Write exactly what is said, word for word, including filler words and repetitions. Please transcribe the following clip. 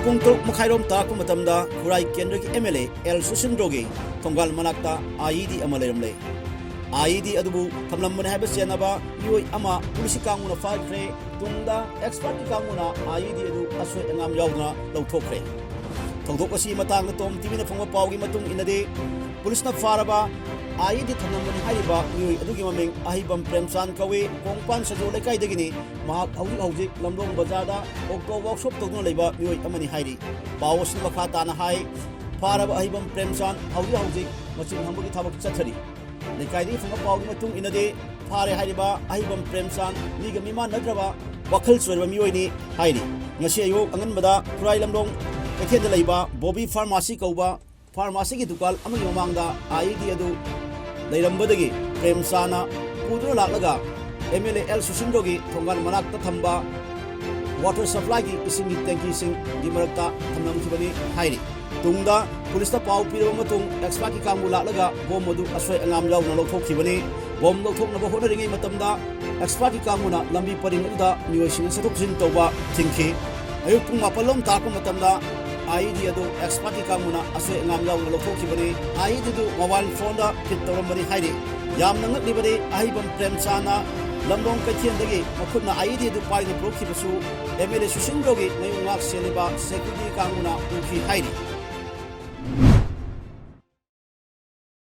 ꯄꯨꯡ ꯇꯔꯨꯛ ꯃꯈꯥꯏꯔꯣꯝ ꯇꯥꯔꯛꯄ ꯃꯇꯝꯗ ꯈꯨꯔꯥꯏ ꯀꯦꯟꯗ꯭ꯔꯒꯤ ꯑꯦꯝ ꯑꯦꯜ ꯑꯦ ꯑꯦꯜ ꯁꯨꯁꯤꯟꯗ꯭ꯔꯣꯒꯤ ꯊꯣꯡꯒꯥꯜ ꯃꯅꯥꯛꯇ ꯑꯥꯏ ꯏ ꯗꯤ ꯑꯃ ꯂꯩꯔꯝꯂꯦ꯫ ꯑꯥꯏ ꯏ ꯗꯤ ꯑꯗꯨꯕꯨ ꯊꯝꯂꯝꯕꯅꯤ ꯍꯥꯏꯕ ꯆꯦꯟꯅꯕ ꯃꯤꯑꯣꯏ ꯑꯃ ꯄꯨꯂꯤꯁꯀꯤ ꯀꯥꯡꯕꯨꯅ ꯐꯥꯈ꯭ꯔꯦ꯫ ꯇꯨꯡꯗ ꯑꯦꯛꯁꯄꯥꯔꯠꯀꯤ ꯀꯥꯡꯕꯨꯅ ꯑꯥꯏ ꯏ ꯗꯤ ꯑꯗꯨ ꯑꯁꯣꯏ ꯑꯉꯥꯝ ꯌꯥꯎꯗꯅ ꯂꯧꯊꯣꯛꯈ꯭ꯔꯦ꯫ ꯊꯧꯗꯣꯛ ꯑꯁꯤꯒꯤ ꯃꯇꯥꯡꯗ ꯇꯣꯝ ꯇꯤ ꯚꯤꯅ ꯐꯪꯕ ꯄꯥꯎꯒꯤ ꯃꯇꯨꯡ ꯏꯟꯅꯗꯤ, ꯄꯨꯂꯤꯁꯅ ꯐꯥꯔꯕ ꯑꯥꯏ ꯏ ꯗꯤ ꯊꯝꯂꯝꯕꯅꯤ ꯍꯥꯏꯔꯤꯕ ꯃꯤꯑꯣꯏ ꯑꯗꯨꯒꯤ ꯃꯃꯤꯡ ꯑꯍꯩꯕꯝ ꯄ꯭ꯔꯦꯝꯆꯥꯟ ꯀꯧꯏ꯫ ꯀꯣꯡꯄꯥꯟ ꯁꯖꯣ ꯂꯩꯀꯥꯏꯗꯒꯤꯅꯤ꯫ ꯃꯍꯥꯛ ꯍꯧꯖꯤꯛ ꯍꯧꯖꯤꯛ ꯂꯝꯂꯣꯡ ꯕꯖꯥꯔꯗ ꯑꯣꯛꯇꯣ ꯋꯥꯛꯁꯣꯞ ꯇꯧꯗꯨꯅ ꯂꯩꯕ ꯃꯤꯑꯣꯏ ꯑꯃꯅꯤ ꯍꯥꯏꯔꯤ꯫ ꯄꯥꯎ ꯑꯁꯤꯅ ꯃꯈꯥ ꯇꯥꯅ ꯍꯥꯏ, ꯐꯥꯔꯕ ꯑꯍꯩꯕꯝ ꯄ꯭ꯔꯦꯝꯆꯥꯟ ꯍꯧꯖꯤꯛ ꯍꯧꯖꯤꯛ ꯃꯆꯤꯟ ꯍꯝꯕꯒꯤ ꯊꯕꯛ ꯆꯠꯊꯔꯤ꯫ ꯂꯩꯀꯥꯏꯗꯒꯤ ꯐꯪꯕ ꯄꯥꯎꯒꯤ ꯃꯇꯨꯡ ꯏꯟꯅꯗꯤ, ꯐꯥꯔꯦ ꯍꯥꯏꯔꯤꯕ ꯑꯍꯩꯕꯝ ꯄ꯭ꯔꯦꯝꯆꯥꯟ ꯃꯤꯒ ꯃꯤꯃꯥꯟꯅꯗ꯭ꯔꯕ ꯋꯥꯈꯜ ꯆꯣꯏꯔꯕ ꯃꯤꯑꯣꯏꯅꯤ ꯍꯥꯏꯔꯤ꯫ ꯉꯁꯤ ꯑꯌꯨꯛ ꯑꯉꯟꯕꯗ ꯈꯨꯔꯥꯏ ꯂꯝꯂꯣꯡ ꯀꯩꯊꯦꯜꯗ ꯂꯩꯕ ꯕꯣꯕꯤ ꯐꯥꯔꯃꯥꯁꯤ ꯀꯧꯕ ꯐꯥꯔꯃꯥꯁꯤꯒꯤ ꯗꯨꯀꯥꯟ ꯑꯃꯒꯤ ꯃꯃꯥꯡꯗ ꯑꯥꯏ ꯏ ꯗꯤ ꯑꯗꯨ ꯂꯩꯔꯝꯕꯗꯒꯤ ꯄ꯭ꯔꯦꯝꯆꯥꯟꯅ ꯄꯨꯗꯨꯅ ꯂꯥꯛꯂꯒ ꯑꯦꯝ ꯑꯦꯜ ꯑꯦ ꯑꯦꯜ ꯁꯨꯁꯤꯟꯗ꯭ꯔꯣꯒꯤ ꯊꯣꯡꯒꯥꯟ ꯃꯅꯥꯛꯇ ꯊꯝꯕ ꯋꯥꯇꯔ ꯁꯄ꯭ꯂꯥꯏꯒꯤ ꯏꯁꯤꯡꯒꯤ ꯇꯦꯡꯀꯤꯁꯤꯡꯒꯤ ꯃꯔꯛꯇ ꯊꯝꯂꯝꯈꯤꯕꯅꯤ ꯍꯥꯏꯔꯤ꯫ ꯇꯨꯡꯗ ꯄꯨꯂꯤꯁꯇ ꯄꯥꯎ ꯄꯤꯔꯕ ꯃꯇꯨꯡ ꯑꯦꯛꯁꯄꯥꯔꯠꯀꯤ ꯀꯥꯡꯕꯨ ꯂꯥꯛꯂꯒ ꯕꯣꯝ ꯑꯗꯨ ꯑꯁꯣꯏ ꯑꯉꯥꯝ ꯌꯥꯎꯗꯅ ꯂꯧꯊꯣꯛꯈꯤꯕꯅꯤ꯫ ꯕꯣꯝ ꯂꯧꯊꯣꯛꯅꯕ ꯍꯣꯠꯅꯔꯤꯉꯩ ꯃꯇꯝꯗ ꯑꯦꯛꯁꯄꯥꯔꯠꯀꯤ ꯀꯥꯡꯕꯨꯅ ꯂꯝꯕꯤ ꯄꯔꯤꯡ ꯑꯗꯨꯗ ꯃꯤꯑꯣꯏꯁꯤꯡꯅ ꯆꯠꯊꯣꯛ ꯆꯠꯁꯤꯟ ꯇꯧꯕ ꯊꯤꯡꯈꯤ꯫ ꯑꯌꯨꯛ ꯄꯨꯡ ꯃꯥꯄꯜ ꯂꯣꯝ ꯇꯥꯔꯛꯄ ꯃꯇꯝꯗ ꯑꯥꯏ ꯏ ꯗꯤ ꯑꯗꯨ ꯑꯦꯛꯁꯄꯥꯔꯠꯀꯤ ꯀꯥꯡꯕꯨꯅ ꯑꯁꯣꯏ ꯑꯉꯥꯝ ꯌꯥꯎꯗꯅ ꯂꯧꯊꯣꯛꯈꯤꯕꯅꯤ꯫ ꯑꯥꯏ ꯏ ꯗꯤ ꯑꯗꯨ ꯃꯣꯕꯥꯏꯜ ꯐꯣꯟꯗ ꯐꯤꯠ ꯇꯧꯔꯝꯕꯅꯤ ꯍꯥꯏꯔꯤ꯫ ꯌꯥꯝꯅ ꯉꯛꯂꯤꯕꯗꯤ ꯑꯍꯩꯕꯝ ꯄ꯭ꯔꯦꯝꯆꯥꯟꯅ ꯂꯝꯂꯣꯡ ꯀꯩꯊꯦꯜꯗꯒꯤ ꯃꯈꯨꯠꯅ ꯑꯥꯏ ꯏ ꯗꯤ ꯑꯗꯨ ꯄꯥꯏꯗꯨꯅ ꯄꯨꯔꯛꯈꯤꯕꯁꯨ ꯑꯦꯝ ꯑꯦꯜ ꯑꯦ ꯁꯨꯁꯤꯟꯗ꯭ꯔꯣꯒꯤ ꯃꯌꯨꯝ ꯉꯥꯛ ꯁꯦꯜꯂꯤꯕ ꯁꯦꯀ꯭ꯌꯨꯔꯤꯇꯤ ꯀꯥꯡꯕꯨꯅ ꯎꯈꯤ ꯍꯥꯏꯔꯤ꯫